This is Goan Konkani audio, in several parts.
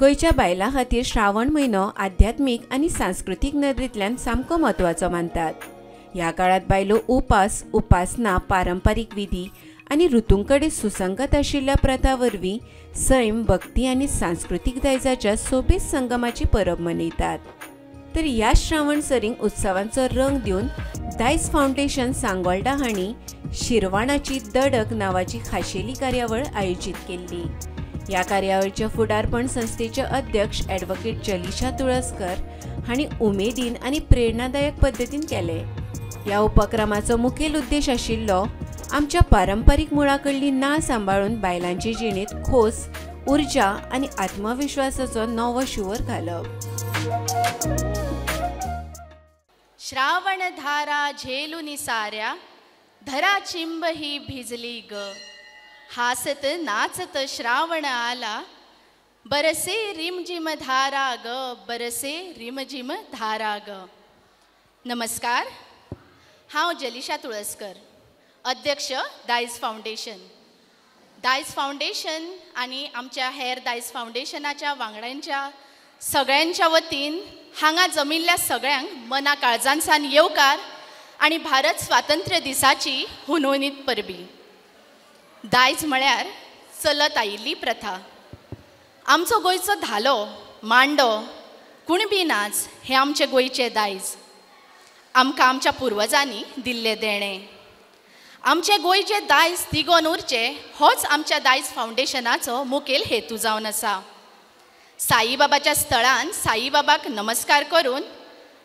गोंयच्या बायलां खातीर श्रावण म्हयनो आध्यात्मीक आनी सांस्कृतीक नदरेंतल्यान सामको म्हत्वाचो मानतात. ह्या काळांत बायलो उपास, उपासना, पारंपारीक विधी आनी ऋतूंकडेन सुसंगत आशिल्ल्या प्रथा वरवीं सैम, भक्ती आनी सांस्कृतीक दायजाच्या सोबीत संगमाची परब मनयतात. तर ह्या श्रावण सरींग उत्सवांचो रंग दिवन दायज फावंडेशन सांगोल्डा हांणी शिरवाणाची दडक नांवाची खाशेली कार्यावळ आयोजीत केल्ली. ह्या कार्यावळीचें फुडारपण संस्थेचे अध्यक्ष ॲडव्होकेट जलिशा तुळसकर हांणी उमेदीन आनी प्रेरणादायक पद्दतीन केलें. ह्या उपक्रमाचो मुखेल उद्देश आशिल्लो आमच्या पारंपारीक मुळां कडली नाळ सांबाळून बायलांचे जिणेंत खोस, उर्जा आनी आत्मविश्वासाचो नवो शिंवर घालप. श्रावण धारा झेलून साऱ्या धरा चिंब ही भिजली ग, हासत नाचत श्रावण आला, बरसे रिमझिम धारा ग, बरसे रिमझिम धारा ग. नमस्कार, हांव जलिशा तुळसकर, अध्यक्ष दायज फावंडेशन. दायज फावंडेशन आनी आमच्या हेर दायज फावंडेशनाच्या वांगड्यांच्या सगळ्यांच्या वतीन हांगा जमिल्ल्या सगळ्यांक मना काळजांसान येवकार आनी भारत स्वातंत्र्य दिसाची हुनहुनीत परबी. दायज म्हळ्यार चलत आयिल्ली प्रथा. आमचो गोंयचो धालो, मांडो, कुणबी नाच हे आमचे गोंयचे दायज. आमकां आमच्या पुर्वजांनी दिल्लें देणें. आमचे गोंयचे दायज तिगोवन उरचें होच आमच्या दायज फावंडेशनाचो मुखेल हेतू जावन आसा. साईबाबाच्या स्थळान साईबाबाक नमस्कार करून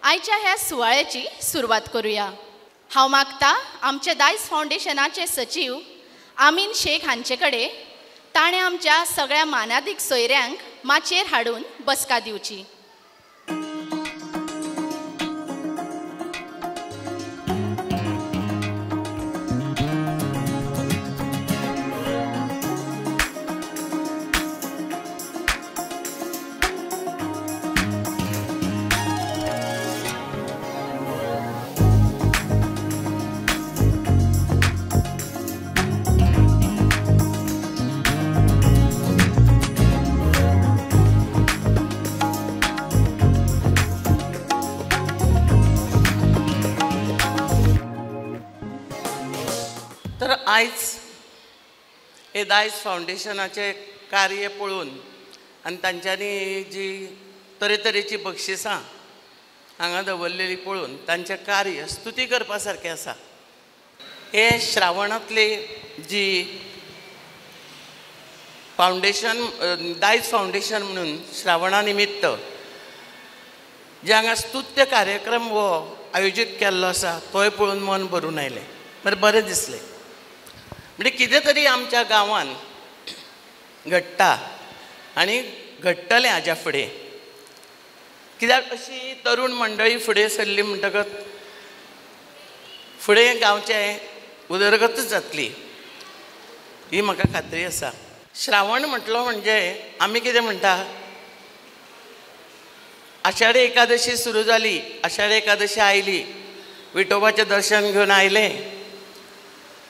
आयच्या ह्या सुवाळ्याची सुरवात करुया. हांव मागता आमच्या दायज फावंडेशनाचे सचीव आमीन शेख हांचे कडेन ताणें आमच्या सगळ्या मानादीक सोयऱ्यांक माचयेर हाडून बसका दिवची. तर आयज हे दायज फावंडेशनाचें कार्य पळोवन आनी तांच्यांनी जी तरेतरेची बक्षिसां हांगा दवरलेली पळोवन तांचें कार्य स्तुती करपा सारकें आसा. हे श्रावणांतली जी फावंडेशन दायज फावंडेशन म्हणून श्रावणा निमित्त जे हांगा स्तुत्य कार्यक्रम हो आयोजीत केल्लो आसा तोय पळोवन मन भरून आयलें, बरें बरें दिसलें. म्हणजे कितें तरी आमच्या गांवान घडटा आनी घडटलें हाज्या फुडें, कित्याक अशी तरूण मंडळी फुडें सरली म्हणटकच फुडें गांवचें उदरगतच जातली ही म्हाका खात्री आसा. श्रावण म्हटलो म्हणजे आमी कितें म्हणटा, आषाढी एकादशी सुरू जाली, आषाढी एकादशी आयली, विठोबाचें दर्शन घेवन आयलें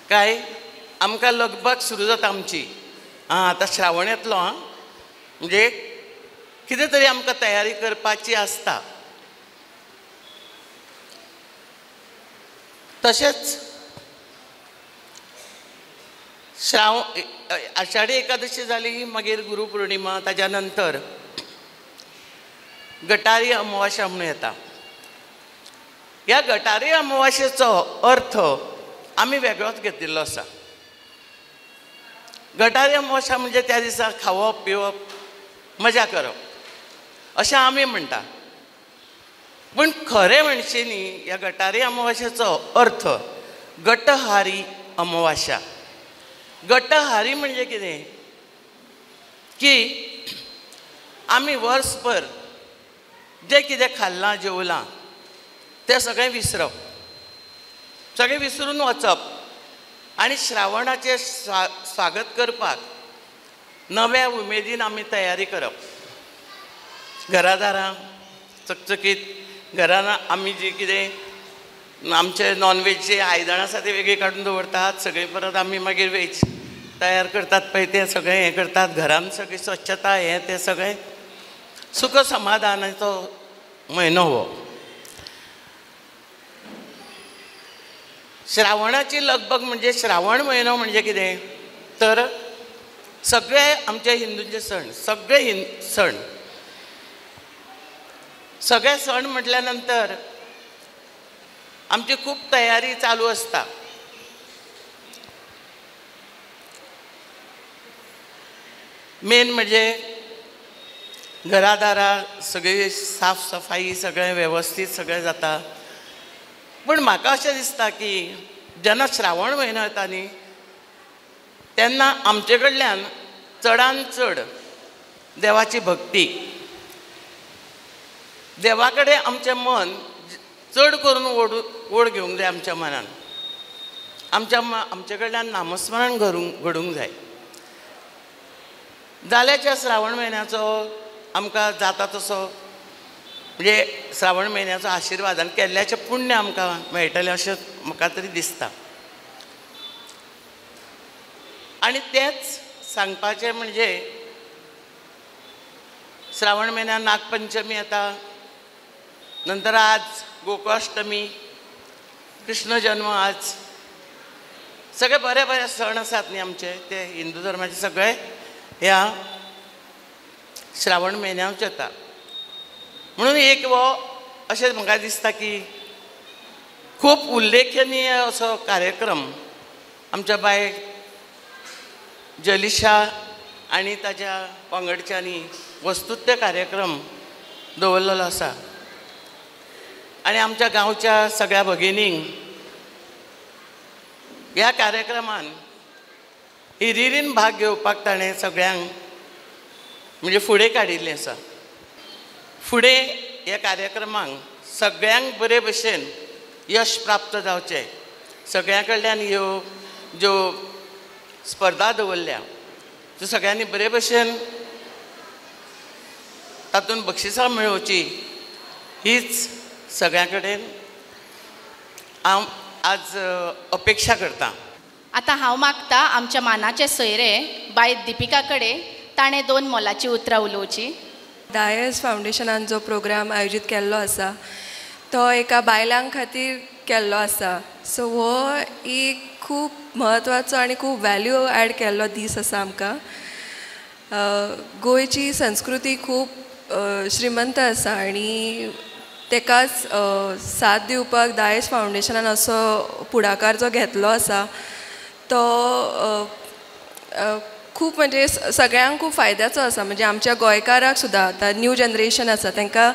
काय आमकां लगबग सुरू जाता आमची. आं आतां श्रावण येतलो, आं म्हणजे कितें तरी आमकां तयारी करपाची आसता. तशेंच आषाढी एकादशी जाली मागीर गुरू पौर्णिमा, ताज्या नंतर गटारी अमावास्या म्हणून येता. ह्या गटारी अमावास्येचो अर्थ आमी वेगळोच घेतिल्लो आसा. गटारी अमावास्या म्हणजे त्या दिसा खावप पिवप मजा करप अशें आमी म्हणटा, पूण खरें म्हणशी न्ही ह्या गटारी अमावास्येचो अर्थ गटहारी अमावास्या. गटहारी म्हणजे कितें की आमी वर्सभर जें कितें खाल्लां जेवलां तें सगळें विसरप, सगळें विसरून वचप आनी श्रावणाचें स्वागत करपाक नव्या उमेदीन आमी तयारी करप. घरादारां चकचकीत घरान आमी जी कितें आमचे नॉनव्हेजची आयदनां आसा ती वेगळी काडून दवरतात, सगळीं परत आमी मागीर वेज तयार करतात पळय तें सगळें हें करतात, घरान सगळी स्वच्छता हें तें सगळें सुख समाधानाचो म्हयनो हो. श्रावणाची लगबग म्हणजे श्रावण म्हयनो म्हणजे कितें तर सगळे आमचे हिंदूंचे सण, सगळे सण, सगळे सण म्हटल्या नंतर आमची खूब तयारी चालू आसता. मेन म्हणजे घरादारा सगळी साफ सफाई सगळें वेवस्थीत सगळें जाता. पूण म्हाका अशें दिसता की जेन्ना श्रावण म्हयनो येता न्ही तेन्ना आमचे कडल्यान चडान चड देवाची भक्ती, देवा कडेन आमचें मन चड करून ओड घेवंक जाय. आमच्या मनान आमचे कडल्यान नामस्मरण घडूंक जाय. जाल्यार श्रावण म्हयन्याचो आमकां जाता तसो म्हणजे श्रावण म्हयन्याचो आशिर्वाद आनी केल्ल्याचें पुण्य आमकां मेळटलें अशें म्हाका तरी दिसता. आनी तेंच सांगपाचें म्हणजे श्रावण म्हयन्यान नागपंचमी येता, नंतर आज गोकुळाष्टमी, कृष्ण जन्म, आज सगळे बरे बरे सण आसात न्ही आमचे, ते हिंदू धर्माचे सगळे ह्या श्रावण म्हयन्याक येता. म्हणून एक हो अशें म्हाका दिसता की खूब उल्लेखनीय असो कार्यक्रम आमच्या बाय जलिशा आनी ताच्या वांगडच्यांनी वस्तुत्य कार्यक्रम दवरलेलो आसा. आनी आमच्या गांवच्या सगळ्या भगिनींक ह्या कार्यक्रमान हिरिरीन भाग घेवपाक ताणें सगळ्यांक म्हणजे फुडें काडिल्लें आसा. फुडें ह्या कार्यक्रमांक सगळ्यांक बरे भशेन यश प्राप्त जावचें, सगळ्यां कडल्यान ह्यो ज्यो स्पर्धा दवरल्या त्यो सगळ्यांनी बरे भशेन तातूंत बक्षिसां मेळोवची हीच सगळ्यां कडेन हांव आज अपेक्षा करता. आतां हांव मागता आमच्या मानाचे सोयरे बाय दिपिका कडेन ताणें दोन मोलाचीं उतरां उलोवची. दायज फावंडेशनान जो प्रोग्राम आयोजीत केल्लो आसा तो एका बायलां खातीर केल्लो आसा. सो हो एक खूब म्हत्वाचो आनी खूब वॅल्यू एड केल्लो दीस आसा आमकां. गोंयची संस्कृती खूब श्रीमंत आसा आनी तेकाच साथ दिवपाक दायज फावंडेशनान असो फुडाकार जो घेतलो आसा तो खूब म्हणजे सगळ्यांक खूब फायद्याचो आसा. म्हणजे आमच्या गोंयकाराक सुद्दां आतां न्यू जनरेशन आसा तांकां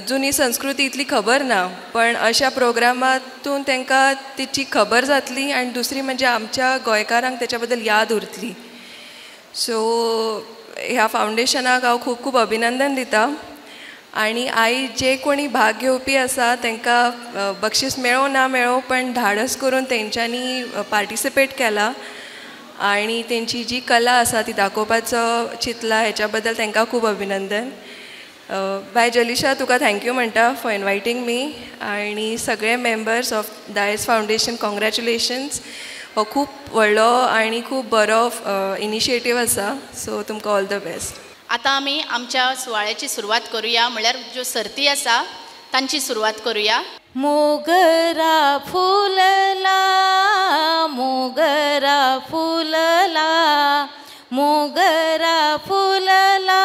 जुनी संस्कृती इतली खबर ना, पण अशा प्रोग्रामातून तांकां तिची खबर जातली आनी दुसरी म्हणजे आमच्या गोंयकारांक तेच्या बद्दल याद उरतली. सो ह्या फावंडेशनाक हांव खूब खूब अभिनंदन दिता आनी आयज जे कोणी भाग घेवपी आसा तांकां बक्षीस मेळो ना मेळो पण धाडस करून तेंच्यांनी पार्टिसिपेट केला आनी तेंची जी कला आसा ती दाखोवपाचो चिंतला, हेच्या बद्दल तांकां खूब अभिनंदन. बाय जलिशा, तुका thank you म्हणटा फॉर इनवायटींग मी आनी सगळे members of Dayaj foundation congratulations. हो खूब व्हडलो आनी खूब बरो इनिशिएटीव आसा, सो तुमकां ऑल the best. आतां आमी आमच्या सुवाळ्याची सुरवात करुया, म्हणल्यार ज्यो सर्ती आसा तांची सुरवात करुया. मोगरा फुलला, मोगरा फुलला, मोगरा फुलला,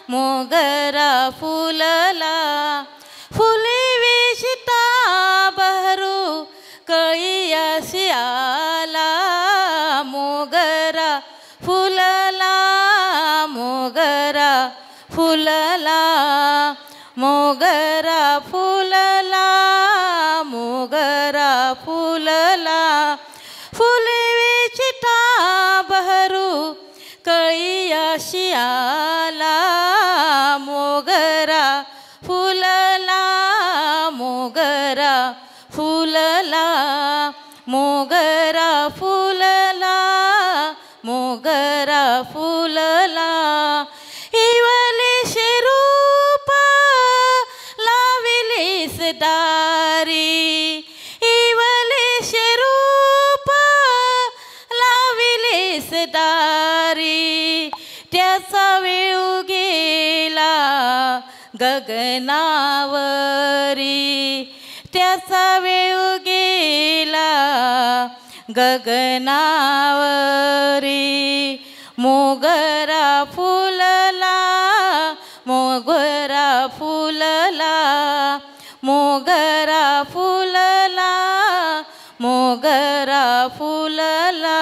मोगरा फुलला, फुले वेशिता बहरू कळियाशी आला. मोगरा फुलला, मोगरा फुलला, मोगरा फुलला, मोगरा फुलला, फुले वेचिता बहरू कळियाशी आला. मोगरा फुलला, मोगरा फुलला, मोगरा फुलला, मोगरा फुलला, इवलेशे रूप लाविलेस दारी, इवलेशे रूप लाविलेस दारी, त्याचा वेळू गगनावरी, त्याचा वेळू गेला गगनावरी। मोगरा फुलला, मोगरा फुलला, मोगरा फुलला, मोगरा फुलला,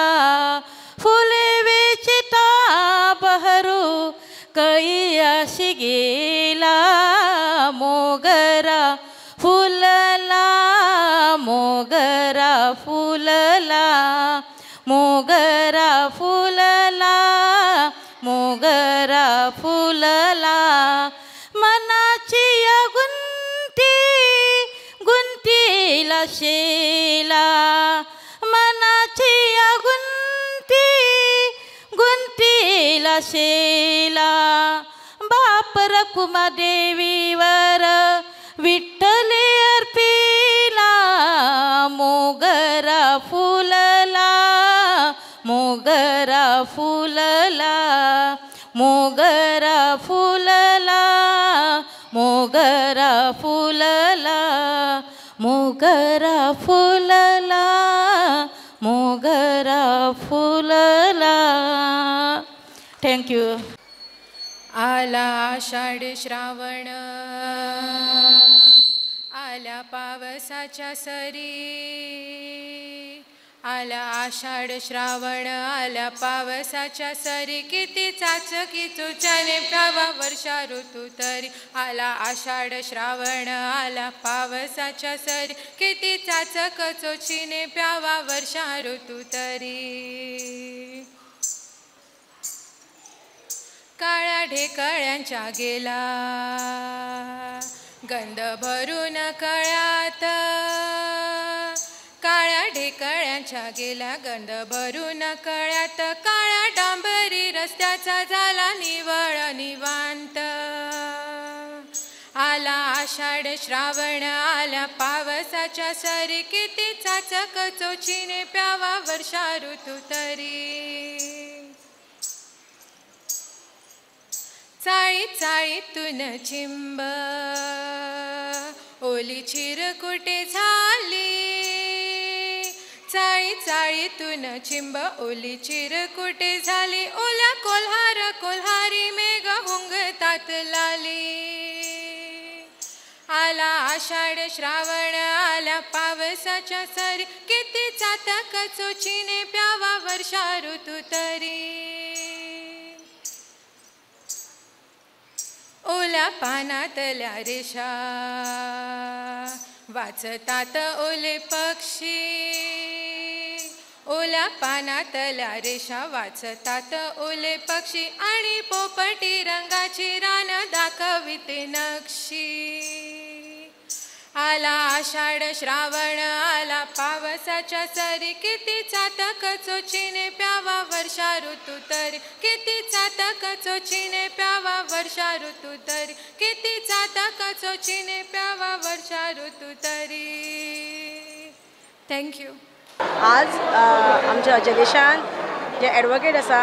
फुले वेचिता बहरू कळीयाशी गेला। मोगरा फुलला, मोगरा फुलला, मोगरा फुलला, मोगरा फुलला, मनाची या गुंती गुंतीला शेला, मनाची या गुंती गुंतीला शेला। बाप रकुमा देवीवर विठ्ठले अर्पिला, मोगरा फुलला, मोगरा फुलला, मोगरा फुलला, मोगरा फुलला, मोगरा फुलला, मोगरा फुलला। Thank you. आला आषाढ श्रावण, आल्या पावसाच्या सरी, आला आषाढ श्रावण, आल्या पावसाच्या सरी, किती चाचकी चोचाने प्यावा वर्षा ऋतू तरी। आला आषाढ श्रावण, आला पावसाच्या सरी, किती चाचक चोचीने प्यावा वर्षा ऋतू तरी। काळ्या ढेकळ्यांच्या गेला गंध भरून कळ्यात, काळ्या ढेकळ्यांच्या गेला गंध भरून कळ्यात, काळ्या डांबरी रस्त्याचा झाला निवळ निवांत। आला आषाढ श्रावण, आल्या पावसाच्या सरी, किती चाचक चोचीने प्यावा वर्षा ऋतू तरी। चाळी चाळीतून चिंब ओली चिरकुटे झाली, चाळी चाळीतून चिंब ओली चिरकुटे झाली, ओल्या कोल्हार कोल्हारी मेघ हुंगतात लाली। आला आषाढ श्रावण, आला पावसाच्या सरी, किती चातक चोचीने प्यावा वर्षा ऋतू तरी। ओल्या पानातल्या रेषा वाचतात ओले पक्षी, ओल्या पानातल्या रेषा वाचतात ओले पक्षी, आणि पोपटी रंगाची रान दाखविते नक्षी। आला आषाढ श्रावण, आला पावसाच्या सरी, किती चातक चोचीने प्यावा वर्षा ऋतू तरी, किती चातक चोचीने प्यावा वर्षा ऋतू तरी, किती चातक चोचीने प्यावा वर्षा ऋतू तरी। Thank you. आज आमच्या जलेशान जे एडवोकेट आसा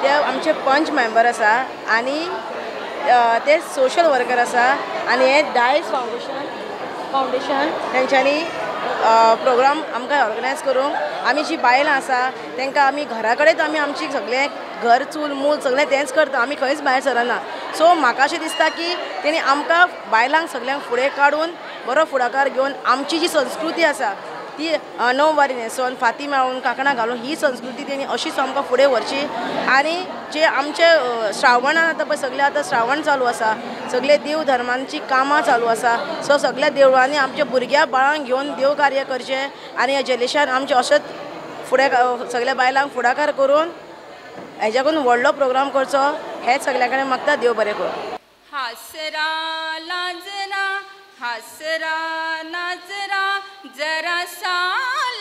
ते आमचे पंच मेंबर आसा आनी ते सोशल वर्कर आसा आनी हे दायज फावंडेशन तेंच्यांनी प्रोग्राम आमकां ऑर्गनायज करूंक आमी जी बायलां आसा तांकां आमी घरा कडेन आमी आमची सगळें घर चूल मूल सगळें तेंच करता, आमी खंयच भायर सरना। सो म्हाका अशें दिसता की तेणी आमकां बायलांक सगळ्यांक फुडें काडून बरो फुडाकार घेवन आमची जी संस्कृती आसा ती णव वारी न्हेसोन फाती मेळोवन कांकणां घालून ही संस्कृती तेणी अशीच आमकां फुडें व्हरची। आनी जे आमचे श्रावणान आतां पळय सगळें आतां श्रावण चालू आसा, सगळे देव धर्मांची कामां चालू आसा, सो सगळ्या देवळांनी आमच्या भुरग्या बाळांक घेवन देव कार्य करचें आनी ह्या जलेशान आमचें अशेंच फुडें सगळ्या बायलांक फुडाकार करून हेज्याकून व्हडलो प्रोग्राम करचो हेच सगळ्या कडेन मागता। देव बरें करूं। हासरा लाजरा हासरा नाजरा जरासा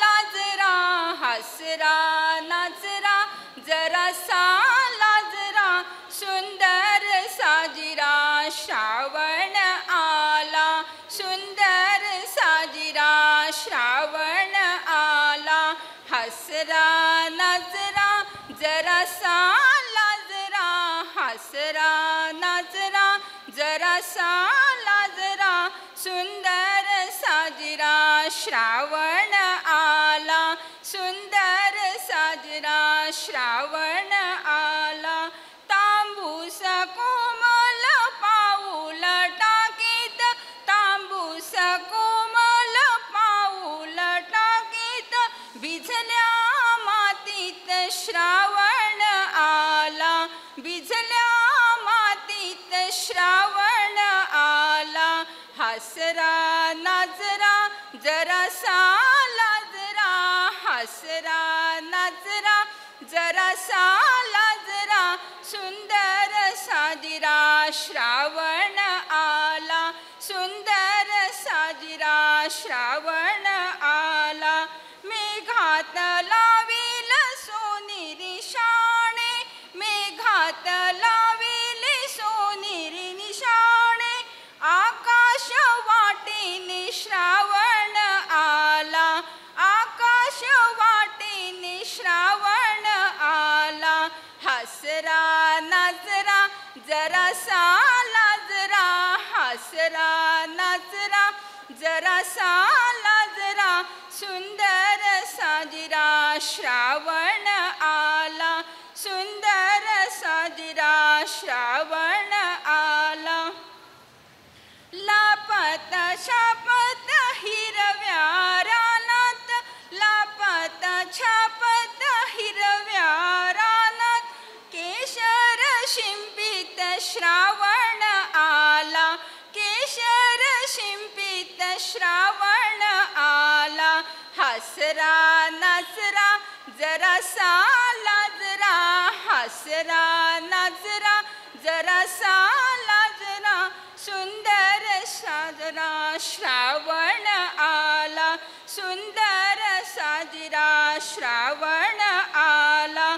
लाजरा, हासरा नाजरा जरासा लाजरा, सुंदर साजिरा श्रावण आला, सुंदर साजिरा श्रावण आला, हसरा नाजरा जरासा लाजरा, हसरा नाजरा जरासा जरासा लाजरा सुंदर साजरा श्रावण आला सुंदर साजरा श्रावण आला तांबूस कोमल पाऊल टाकीत तांबूस कोमल पाऊल टाकीत भिजल्या मातीत श्रावण आला भिजल्या मातीत श्रावण आला हसरा नाचरा जरासा लाजरा हसरा नाचरा जरासा लाजरा सुंदर साजरा श्रावण आला सुंदर साजरा श्रावण आला मेघात लाविल सोनेरी शाणे मेघात लाविल सोनेरी निशाणे आकाश वाटेने श्रावण आला आकाश वाटेने श्रावण आला हसरा नाचरा जरासा लाजरा हसरा नाचरा जरासा लाजरा सुंदर साजरा श्रावण आला सुंदर साजरा श्रावण आला लापत छापत हिरव्या रानात लापत छापत हिरव्या रानात केशर शिंपित श्रावण आला केशर शिंपित श्रावण आला हसरा नाचरा जरासा लाजरा हसरा नाचरा जरासा लाजरा सुंदर साजरा श्रावण आला सुंदर साजरा श्रावण आला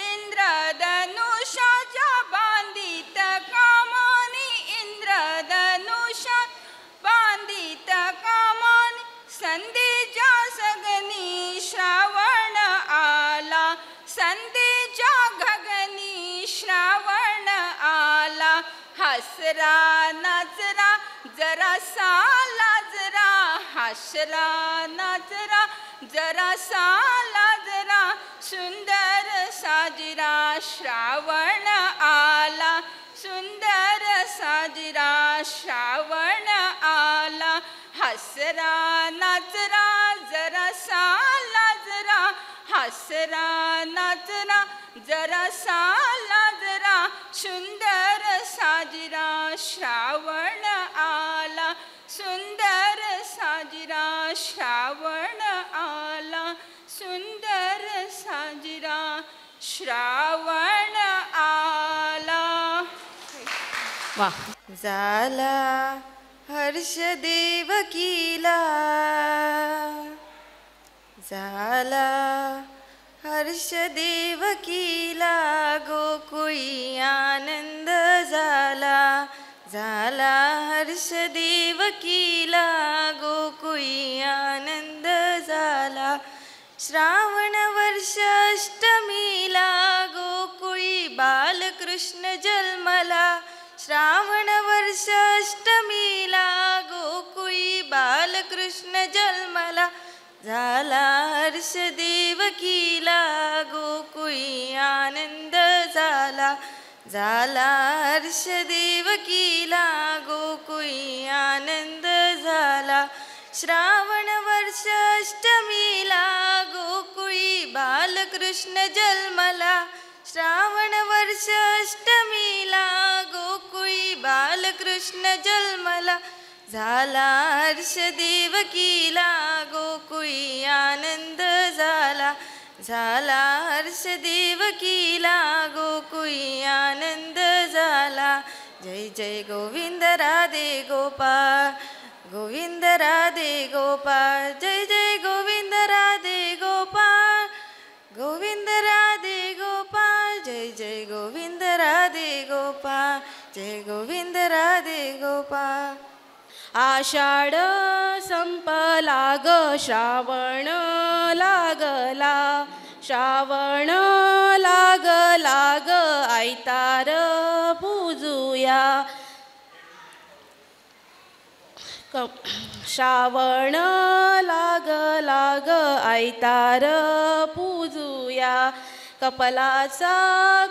इंद्रधनुषाच्या बांधित कामानी इंद्रधनुषा बांधित कामानी संदेच्या सगनी श्रावण आला संदेच्या गगनी श्रावण आला हसरा नाचरा जरासा लाजरा हसरा नाचरा जरासा लाजरा सुंदर साजरा श्रावण आला सुंदर साजरा श्रावण आला हसरा नाचरा जरासा लाजरा हसरा नाचरा जरासा लाजरा सुंदर साजरा श्रावण आला सुंदर साजरा श्रावण आला सुंदर साजरा श्रावण आला। वाह। झाला हर्ष देवकीला झाला हर्ष देवकीला गोकुळी आनंद झाला झाला हर्ष देवकीला गोकुळी आनंद झाला श्रावण वर्ष अष्टमीला गोकुळी बालकृष्ण जन्मला श्रावण वर्ष अष्टमीला गोकुळी बालकृष्ण जन्मला झाला हर्ष देवकीला गोकुळी आनंद झाला झाला हर्ष देवकीला गोकुळी आनंद झाला श्रावण वर्ष अष्टमीला गोकुळी बालकृष्ण जन्मला श्रावण वर्ष अष्टमीला गोकुळी बालकृष्ण जन्मला झाला हर्ष देवकीला गोकुळी आनंद झाला झाला हर्ष देवकीला गोकुळी आनंद झाला। जय जय गोविंद राधे गोपाल गोविंद राधे गोपाल जय जय गोविंद राधे गोपाल गोविंद राधे गोपाल जय जय गोविंद राधे गोपाल जय गोविंद राधे गोपाल। आषाढ संपला ग श्रावण लागला श्रावण लागला ग आयतार पूजूया। श्रावण लागला ग आयतार पूजूया, कपलाचा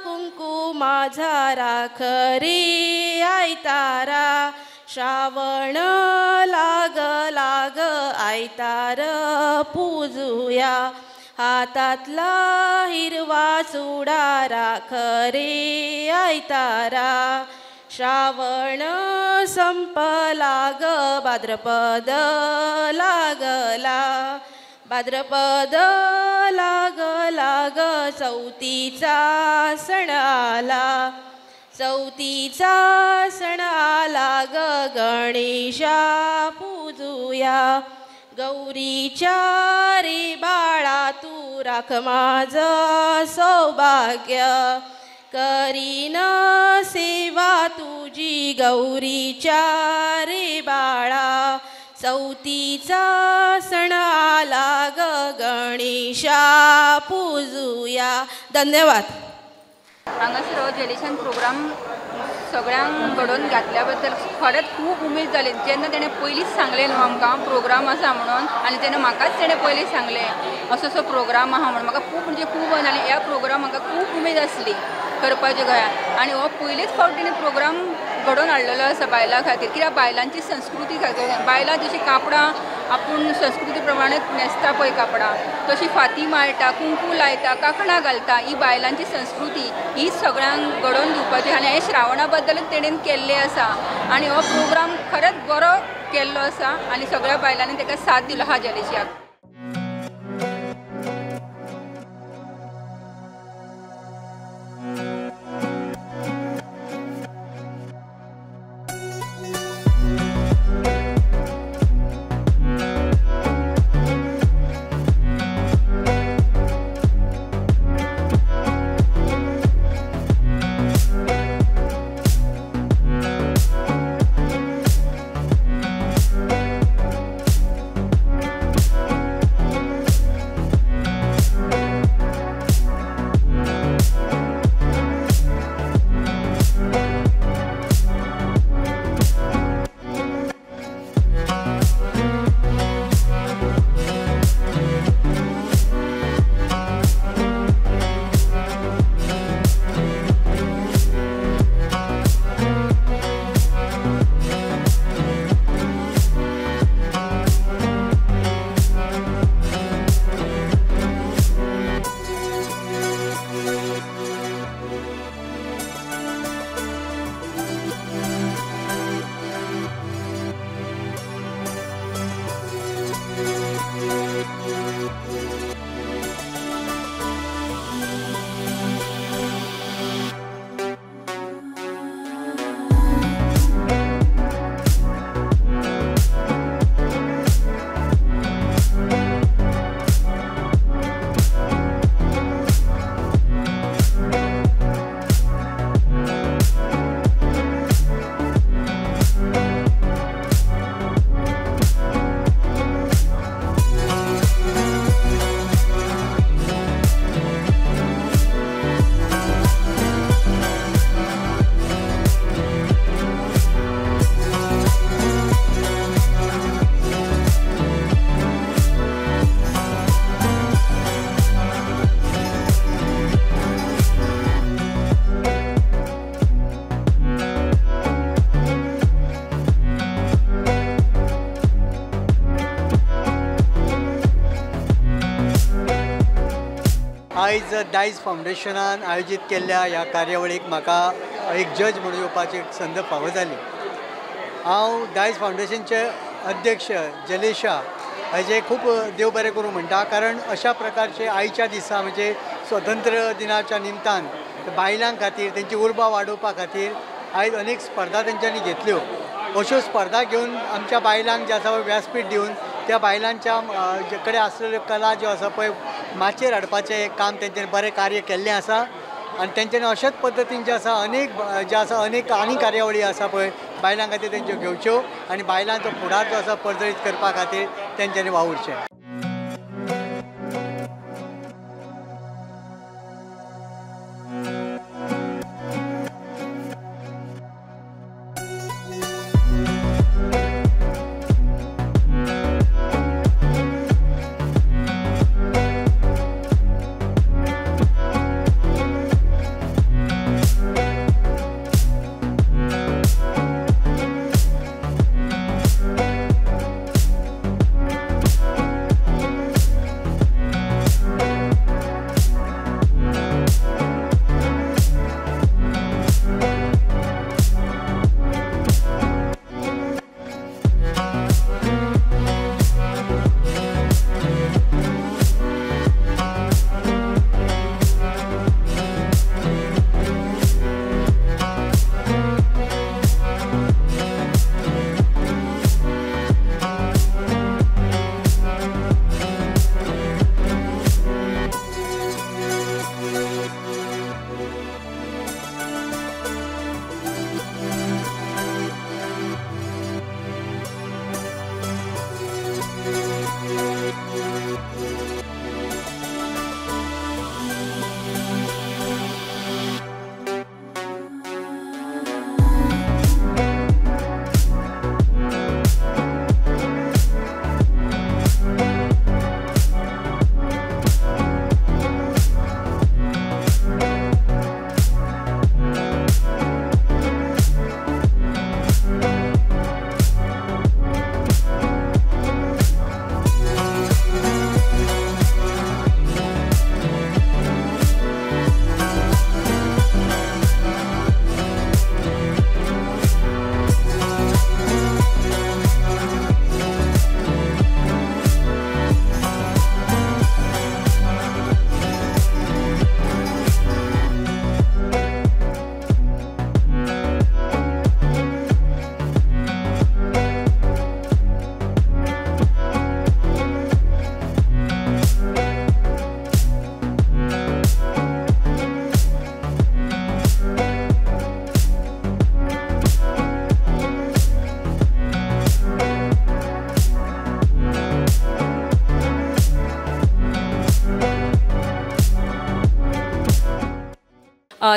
कुंकू माझा राख रे आयतारा। श्रावण लागला ग आयतार पूजूया, हातातला हिरवा चुडा राख रे आयतारा। श्रावण संपला ग भाद्रपद लागला, भाद्रपद लागला ग चौथीचा सण आला, चौथीचा सण आला ग गणेशा पूजूया। गौरीच्या रे बाळा तू राख माझं सौभाग्य, करीन सेवा तुझी गौरीच्या रे बाळा। चौथीचा सण आला ग गणेशा पूजूया। धन्यवाद। हांगासर हो जलेशान प्रोग्राम सगळ्यांक घडोवन घातल्या बद्दल खरेंच खूब उमेद जाली। जेन्ना तेणें पयलींच सांगलें न्हू आमकां प्रोग्राम आसा म्हणून, आनी तेन्ना म्हाकाच तेणें पयलीं सांगलें असो असो प्रोग्राम आहा म्हणून, म्हाका खूब म्हणजे खूब आनी ह्या प्रोग्राम म्हाका खूब उमेद आसली करपाची गोंयांत। आनी हो पयलीच फावट तेणें प्रोग्राम घडोवन हाडलेलो आसा बायलां खातीर, कित्याक बायलांची संस्कृती खातीर, बायलां जशीं कापडां आपूण संस्कृती प्रमाणे न्हेसता पळय कापडां, तशी फाती माळटा, कुंकू लायता, कांकणां घालता, ही बायलांची संस्कृती ही सगळ्यांक घडोवन दिवपाची आनी हे श्रावणा बद्दलच तेणेन केल्लें आसा। आनी हो प्रोग्राम खरेंच बरो केल्लो आसा आनी सगळ्या बायलांनी ताका साथ दिलो आहा जलेशियाक। आयज दायज फावंडेशनान आयोजीत केल्ल्या ह्या कार्यावळीक म्हाका एक जज म्हणून येवपाची एक संद फावो जाली। हांव दायज फावंडेशनचे अध्यक्ष जलेशा हाजे खूब देव बरें करूं म्हणटा, कारण अशा प्रकारचे आयच्या दिसा म्हणजे स्वतंत्र दिनाच्या निमतान बायलां खातीर तेंची उर्बा वाडोवपा खातीर आयज अनेक स्पर्धा तेंच्यांनी घेतल्यो। अश्यो स्पर्धा घेवन आमच्या बायलांक जे आसा व्यासपीठ दिवन त्या बायलांच्या जे कडेन आसलेल्यो कला ज्यो आसा पळय माचयेर हाडपाचें एक काम तेंच्यांनी बरें कार्य केल्लें आसा आनी तेंच्यांनी अशेच पद्दतीन जे आसा अनेक जे आसा अनेक आनी कार्यावळी आसा पळय बायलां खातीर तेंच्यो घेवच्यो आनी बायलांचो फुडार जो आसा पर्जळीत करपा खातीर तेंच्यांनी वावुरचें।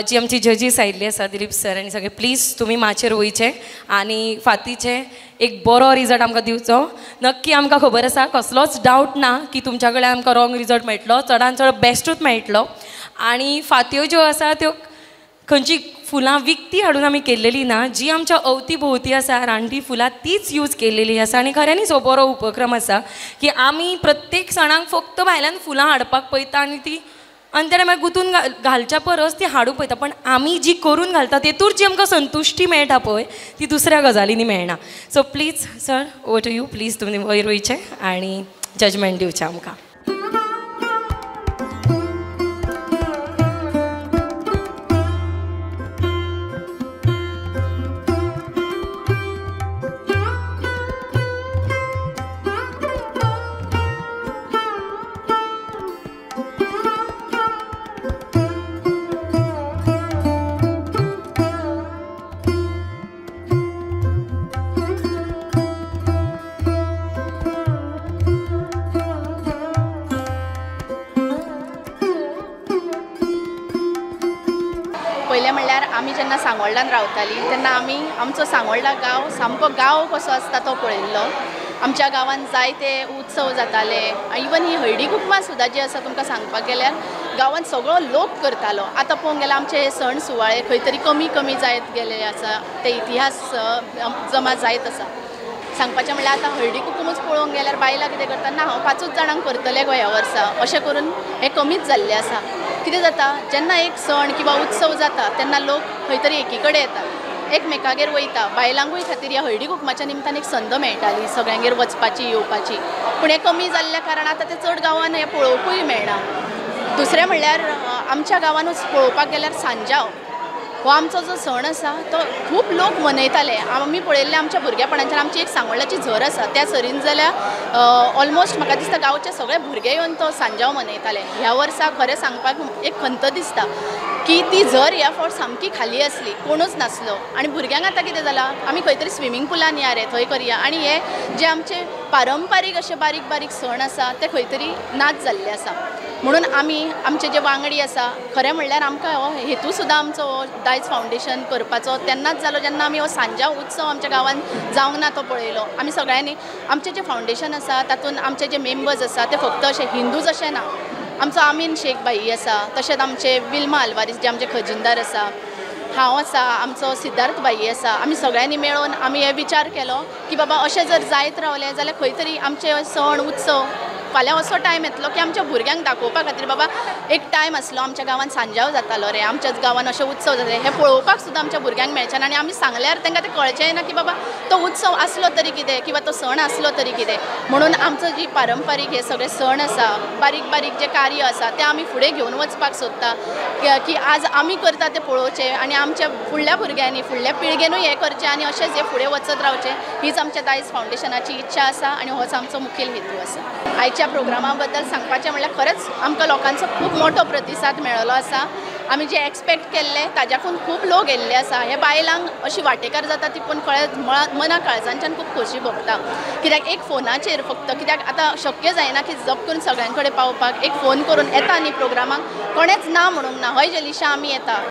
जी आमची जजीस आयिल्ली आसा दिलीप सर आनी सगळे, प्लीज तुमी माचयेर वयचे आनी फांतीचे एक बरो रिजल्ट आमकां दिवचो. नक्की आमकां खबर आसा, कसलोच डावट ना की तुमच्या कडल्यान आमकां रॉंग रिजल्ट मेळटलो, चडान चड बेस्टूच मेळटलो. आनी फांत्यो ज्यो आसा त्यो खंयची फुलां विकती हाडून आमी केल्लेली ना, जी आमच्या अवती भोंवती आसा रानटी फुलां तीच यूज केल्लेली आसा. आनी खऱ्यांनीच हो बरो उपक्रम आसा की आमी प्रत्येक सणाक फक्त भायल्यान फुलां हाडपाक पळयता आनी ती आनी तेणें मागीर गुंतून घालच्या परस ती हाडूंक पळयता, पण आमी जी करून घालता तेतूर जी आमकां संतुश्टी मेळटा पळय ती दुसऱ्या गजालींनी मेळना. So please sir, over to you, please तुमी वयर वयचें आनी जजमेंट दिवचें आमकां. पयलें म्हणल्यार आमी जेन्ना सांगोल्डान रावतालीं तेन्ना आमी आमचो सांगोल्डा गांव सामको गांव कसो आसता तो पळयल्लो. आमच्या गांवांत जायते उत्सव जाताले, इवन ही हळदी कुकमा सुद्दां जी आसा तुमकां सांगपाक गेल्यार गांवांत सगळो लोक करतालो. आतां पळोवंक गेल्यार आमचे हे सण सुवाळे खंय तरी कमी कमी जायत गेले आसा, ते इतिहास जमा जायत आसा. सांगपाचें म्हणल्यार आतां हळदी कुकुमूच पळोवंक गेल्यार बायलां कितें करता, ना हांव 5च जाणांक करतलें गो ह्या वर्सा, अशें करून हें कमीच जाल्लें आसा. कितें जाता, जेन्ना एक सण किंवा उत्सव जाता तेन्ना लोक खंय तरी एकी कडेन येता, एकमेकागेर वयता. बायलांकूय खातीर ह्या हळदी कुकमाच्या निमतान एक संद मेळटाली सगळ्यांगेर वचपाची येवपाची, पूण हें कमी जाल्ल्या कारणान आतां तें चड गांवांत हें पळोवपूय मेळना. दुसरें म्हणल्यार आमच्या गांवांतूच पळोवपाक गेल्यार सांजाव हो आमचो जो सण आसा तो खूब लोक मनयताले. आमी पळयल्ले आमच्या भुरगेपणाच्यान आमची एक सांगोल्डाची झर आसा, त्या झरीन जाल्यार ऑलमोस्ट म्हाका दिसता गांवचे सगळे भुरगे येवन तो सांजाव मनयताले. ह्या वर्सा खरें सांगपाक एक खंत दिसता की ती झर ह्या फावट सामकी खाली आसली, कोणूच नासलो. आनी भुरग्यांक आतां कितें जालां, आमी खंय तरी स्विमींग पुलान या रे थंय करया, आनी हे जे आमचे पारंपारीक अशे बारीक बारीक सण आसा ते खंय तरी नाच जाल्ले आसा. म्हणून आमी आमचे जे वांगडी आसा, खरें म्हणल्यार आमकां हो हेतू सुद्दां आमचो हो दायज फावंडेशन करपाचो तेन्नाच जालो जेन्ना आमी हो सांजाव उत्सव आमच्या गांवांत जावंक ना तो पळयलो. आमी सगळ्यांनी आमचें जें फावंडेशन आसा तातूंत आमचे जे मेंबर्स आसा ते फक्त अशे हिंदूच अशें ना, आमचो आमीन शेख भाई आसा, तशेंच आमचे विल्मा आल्वारीस जे आमचे खजिनदार आसा, हांव आसा, आमचो सिद्धार्थ भाई आसा. आमी सगळ्यांनी मेळून आमी हे विचार केलो की बाबा अशें जर जायत रावलें जाल्यार खंय तरी आमचे सण उत्सव फाल्यां असो टायम येतलो की आमच्या भुरग्यांक दाखोवपा खातीर बाबा एक टायम आसलो आमच्या गांवांत सांजाव जातालो रे, आमच्याच गांवांत अशे उत्सव जाताले, हें पळोवपाक सुद्दां आमच्या भुरग्यांक मेळचें ना. आनी आमी सांगल्यार तांकां तें कळचेंय ना की बाबा तो उत्सव आसलो तरी कितें किंवा तो सण आसलो तरी कितें. म्हणून आमचो जी पारंपारीक हे सगळे सण आसा, बारीक बारीक जे कार्य आसा तें आमी फुडें घेवन वचपाक सोदता की आज आमी करता तें पळोवचें आनी आमच्या फुडल्या भुरग्यांनी फुडल्या पिळगेनूय हें करचें आनी अशेंच हें फुडें वचत रावचें, हीच आमच्या दायज फावंडेशनाची इच्छा आसा आनी होच आमचो मुखेल हेतू आसा. आयच्या प्रोग्रामा बद्दल सांगपाचें म्हणल्यार खरेंच आमकां लोकांचो खूब मोठो प्रतिसाद मेळिल्लो आसा. आमी जे एक्सपेक्ट केल्ले ताज्याकून खूब लोक येयल्ले आसा. हे बायलांक अशी वांटेकार जाता ती पण खरेंच मना काळजांच्यान खूब खोशी भोगता, कित्याक एक फोनाचेर फक्त, कित्याक आतां शक्य जायना की जप करून सगळ्यां कडेन पावपाक, एक फोन करून येता न्ही प्रोग्रामाक, कोणेंच ना म्हणूंक ना, हय जलिशा आमी येता.